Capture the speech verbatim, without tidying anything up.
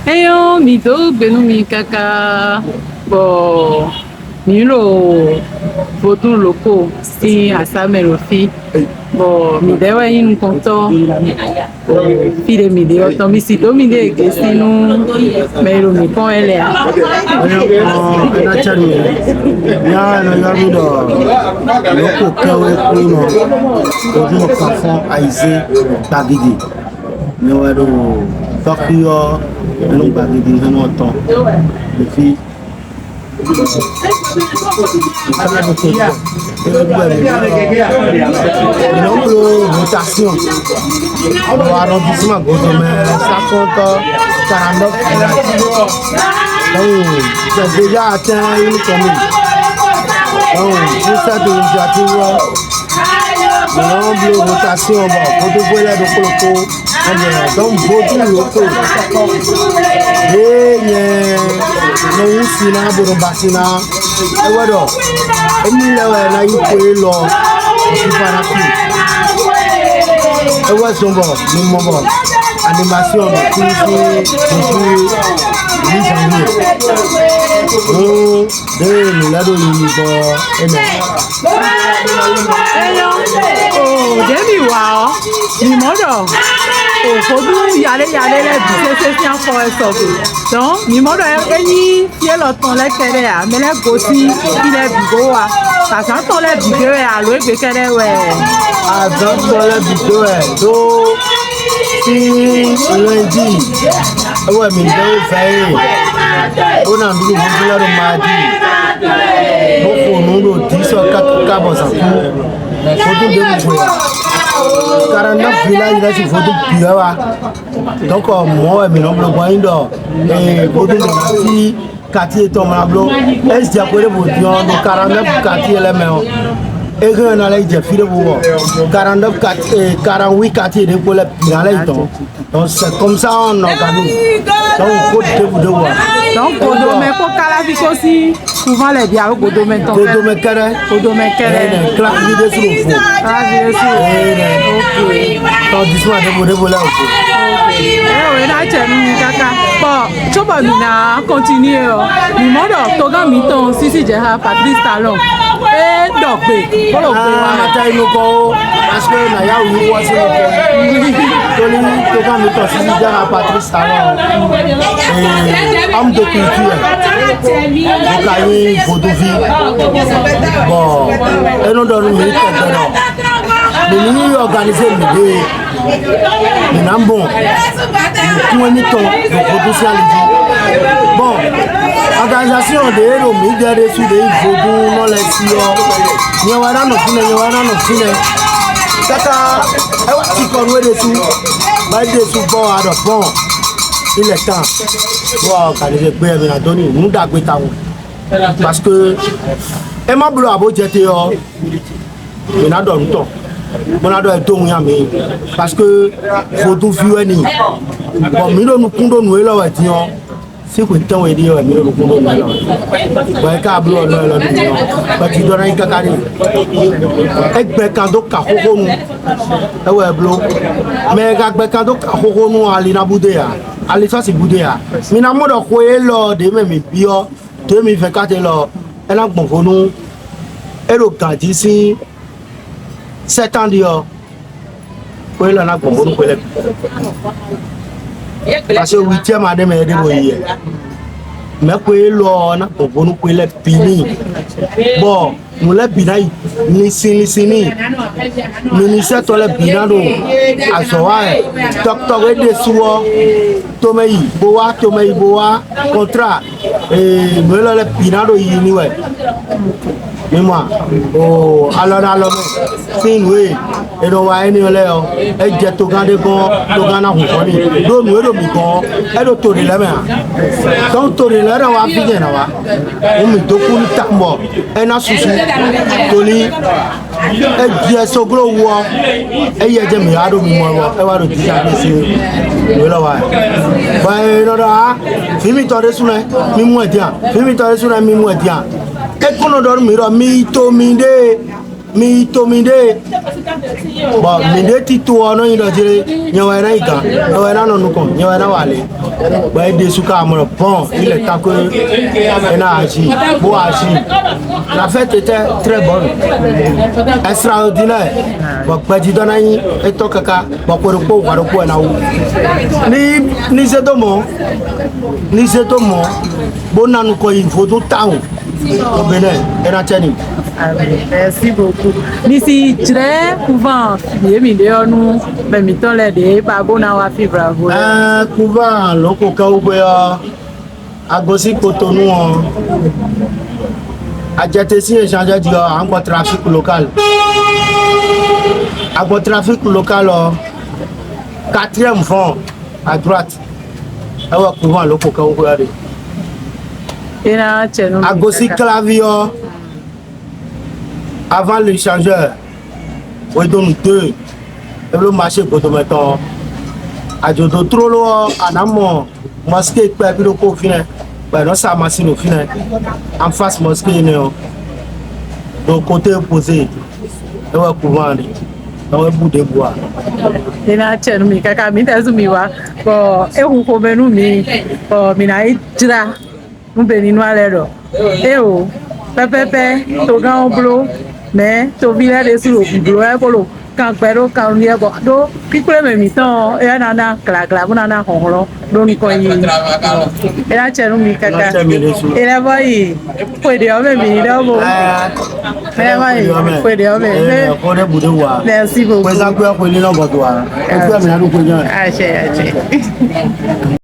Eyɔn, mi dó gbe nú mi káká bɔ mǐ ɖo vodún loko sín asámɛ ɖo fí, bɔ mǐdɛɛ wɛ nyí nukɔntɔ́. Fí ɖé mǐ ɖe ɔ́ tɔn, mi si dó miɖée gěsí nú mɛ e ɖo mǐ kpɔ́n wɛ lɛ́ɛ ǎ. Nya e nɔ ylɔ́ mì ɖɔ lǒko kɛ́wé kúnɔ, vodún kafɔ́n ayizé gbagidi. Nyɛ wɛ ɖo tɔ́xí ɔ́ nú gbagidi hɛn ɔ́ tɔn ɖo fí. Nɔ́ bló rotation. Ɖo arrondissement Godomɛ, safɔntɔ quarante-neuf village. Donc, c'est déjà atteint une commune. Donc, pour cette initiative, nous avons rotation, bon, pour tout le monde, donc, vodún loko ɖě nyɛ nɔ wú si ná bo nɔ ba si ná. É wɛ ɖɔ émí lɛ́ wɛ ná yí xwe élɔ́ fífá ná kú. É wɛ zɔn bɔ mi mɔ bɔ animation ɖo kúlíkúlí ɖo kúlí ní janvier. Ɖěe mǐ lɛ́ ɖo yiyi gbɔn ɔ́, énɛ́. Eyɔ́, o ɖě mǐ wa ɔ́, mǐ mɔ ɖɔ o vodún yaɖé yaɖé lɛ́ɛ bǐ sésé sín afɔ wɛ sɔgbe. Dɔn mǐ mɔ ɖɔ é nyí fí élɔ́ tɔn lɛ́ɛ kɛ́ɖɛ́ ǎ, mɛ lɛ́ɛ gosín fí lɛ́ɛ bǐ bó wá. Azǎn tɔn lɛ́ɛ bǐ gbe wɛ alo égbé kɛ́ɖɛ́ wɛ? Azǎn tɔn lɛ́ɛ bǐ gbe wɛ ɖó sín lundi é wɛ mǐ ɖo vɛ̌ é, bó ná nǔɖuɖu vodún lɛ́ɛ ɖo Maadi, bó xo nǔ ɖo dǐ sɔ káká bɔ zǎn kú. Vodún ɖěbǔ xwe ǎ. Quarante-neuf village lɛ́ɛ sín vodún bǐ wɛ wá. Donc mɔ̌ wɛ mǐ nɔ bló gbɔn nyí ɖɔ ee vodún ɖě ná cí quartier tɔn mla bló. É jɛ xwe ɖěbǔ din ɔ́, ɖo quarante-neuf quartier lɛ́ɛ mɛ ɔ́, é hɛn ná lɛ́ yi jɛ fí ɖěbǔ bɔ quarante-neuf quartier, quarante-huit quartier ɖěvo lɛ́ɛ bǐ ná lɛ́ yi tɔn. Donc c'est comme ça on organise. Donc xó ɖěbǔ ɖěbǔ ǎ. Donc Godomɛ kpó Káláví kpó sín couvent lɛ́ɛ bǐ alo Godomɛ tɔn? Godomɛ kɛ́ɖɛ́. Godomɛ kɛ́ɖɛ́. Ɛɛ, Káláví ɖésú ɖo vo. Káláví ɖésú. Ɛɛ, ok. Tɔn disma ɖěvo ɖěvo lɛ́ɛ o vo. Ɛɛ, o yě ná jɛ nú mi káká. Bɔ cóbɔ mǐ ná continue ɔ́, mǐ mɔ ɖɔ togán mǐtɔn Sisi Jɛha Patrice Talon é ɖɔ gbe bó ɖo gbe wá. Mata yi nukɔn o, parce que na ya wu wɔ si nukɔn. Toli togán mǐtɔn Sisi Jɛha Patrice Talon, ee, homme de culture, bó ka nyí vodúnví. Bon, é nɔ ɖɔ nú mǐ tɔgbe ɖɔ mǐ ní organisé mǐɖée. Mǐ ná mɔ nǔkún émítɔn ɖo vodún sín ali jí. Bon, organisation ɖě ɖo mǐdɛɛ ɖésú ɖě nyí vodúnnɔ lɛ́ɛ sí ɔ́, nyɛ wɛ ná nɔ fínɛ́, nyɛ wɛ ná nɔ fínɛ́. Káká é wá cikɔ nú é ɖésú, bɔ é ɖésú gbɔ wá ɖɔ gbɔn ilẹ̀ tán. Bɔ gǎɖéɖé gbé ɛ mi ná dó ní nǔ ɖagbe tawun. Parce que é má bló abó jɛ te ɔ́, mǐ ná ɖɔ nǔ tɔn, bó ná ɖɔ ɛ dó wín mǐ, parce que vodúnví wɛ ni, bɔ mǐ ɖo nukún ɖó nǔ élɔ́ wɛ din ɔ́, sín xwe tɛ́nwe ɖíe wɛ mǐ ɖo nukún ɖó nǔ élɔ́ wɛ. Bɔ é ka bló ɔ́ nɔ élɔ́ nú mǐ ɔ́, bɔ jǐ ɖɔ ná nyí káká ɖe. É gbɛ kan dó ka xóxó nu, é wɛ bló. Mɛ e ka gbɛ kan dó ka xóxó nu ɔ́, ali ná búdé ǎ, ali sɔ́ sixú dé ǎ. Mi ná mɔ ɖɔ xwe élɔ́ ɖě mɛ mǐ byɔ́ deux mille vingt-quatre élɔ́, é ná gbɔn vo nú é ɖo ganjí sín sept ans ɖi ɔ́, xwe élɔ́ ná gbɔn vo nú xwe lɛ́ɛ bǐ. Parce que huitième année mɛ é ɖe bo yi yɛ. Mɛ xwe élɔ́ ɔ́ ná gbɔn vo nú xwe lɛ́ɛ bǐ n'i. Bɔ nǔ lɛ́ɛ bǐ ná yi linsin linsin n'i. Minisɛ́tɔ́ lɛ́ɛ bǐ ná ɖo azɔ̌ wa wɛ. Tɔtɔ́ é ɖésú ɔ́, tomɛ yi bó wá, tomɛ yi bó wá, kɔntrá, ee, nǔ élɔ́ lɛ́ɛ bǐ ná ɖo yiyi n'i wɛ. Mi mɔ a? Oo, alɔ ɖo alɔ mɛ sín nǔ e è nɔ wa énɛ́ ɔ́ lɛ́ɛ ɔ́, é jɛ togán ɖé gɔ́n, togán ná hun hɔn n'i. Ɖó nǔ e ɖo mǐ gɔ́n ɔ́, é ɖo to ɖě lɛ́ɛ mɛ ǎ. Dɔnku to ɖě lɛ́ɛ ná wá fí jɛ́n è nǎ wá. Hǔn mǐ dó kú nú tawun bɔ é ná susu tolí. É jɛ soglo wú ɔ́, é yɛ jɛ mǐ wá ɖo mimɔ wɔ, é wá ɖo jija ɖé sín nǔ élɔ́ wa. Bɔ é nɔ ɖɔ á, vǐ mitɔn ɖésú nɛ́, mi mú ɛ din a? Vǐ mitɔn ɖésú nɛ́, mi mú ɛ din a? É kún nɔ ɖɔ nú mǐ ɖɔ mi yi to miɖée, mi yi to miɖée. Bon, mǐ ɖe tito ɔ́ nɔ nyi ɖɔ jlé, nyɛ wɛ ná yi gǎn, nyɛ wɛ ná nɔ nukɔn, nyɛ wɛ ná wa lě. Bɔ é ɖésú ka mɔ ɖɔ bɔn, il est temps que é ná agir, bó agir. La fête était très bonne, extraordinaire. Bɔ gbɛjidɔ ná nyi étɔn káká, bɔ xwe ɖokpó hwa ɖokpó wɛ ná wú. Ní ní zé dó mɔ, ní zé dó mɔ, bó ná nukɔn yi vodún tawun. Obìnrin ẹ ná tẹ́ ni. Merci beaucoup. Mi si jlɛ́ kúván yě mi ɖe ɔ́ nú mɛ mǐtɔn lɛ́ɛ ɖě ba bó ná wá fí bravo lɛ́ɛ. Ɛɛ kúván lóko kɛwúgbé ɔ́, a gosín Kotonu ɔ́, a jɛ te sín échange jí ɔ́, a nɔ gbɔ trafic local. A gbɔ trafic local ɔ́, quatrième vent à droite. É wɛ kúván lóko kɛwúgbé ɔ́ ɖe. É ná cɛ nú mi. A gosín káká. Clavier ɔ́, avant l'échangeur, hwedonu deux, é bló marché Godomɛ tɔn ɔ́. Ajodo tlóló ɔ́, a nǎ mɔ mɔsíké kpɛví ɖokpó fínɛ́, bɔ è nɔ sa masín ɖo fínɛ́, en face mɔsíké énɛ́ ɔ́, ɖo côté opposé, é wɛ kúván ɖe, é wɛ bú ɖěbǔ ǎ. É ná cɛ nú mi káká, mǐ tɛ́ zú mi wá, bɔ é hun xomɛ nú mi, bɔ mǐ ná yi jlá. Nú Benínúa lɛ́ɛ ɖɔ: Éeǒ, pɛ́pɛ́pɛ́, togán ɔ́ bló, mɛ̌ toví lɛ́ɛ ɖésú ɖo blǒ wɛ bó ɖo kan gbɛ ɖó kan nú yɛ bɔ ɖó kpíkplé mɛ mǐtɔn ɔ́, é ná ná glagla bó ná ná hlɔ̌nhlɔ́n ɖó nukɔn yiyi. É ná cɛ nú mi káká. É ná cɛ mi ɖésú. É lɛ́ vɔ yi xwe ɖě ɔ́ mɛ bǐ ɖɔ́ bo. É lɛ́ vɔ yi xwe ɖě ɔ́ mɛ. Xó ɖé bǔ ɖé wú a? Merci beaucoup. Xwezán kpé ɔ́ xwe ní nɔ gɔ́ do a? É kpé ɔ́ mǐ ná ɖu xwe nyɔ. Acɛ, acɛ.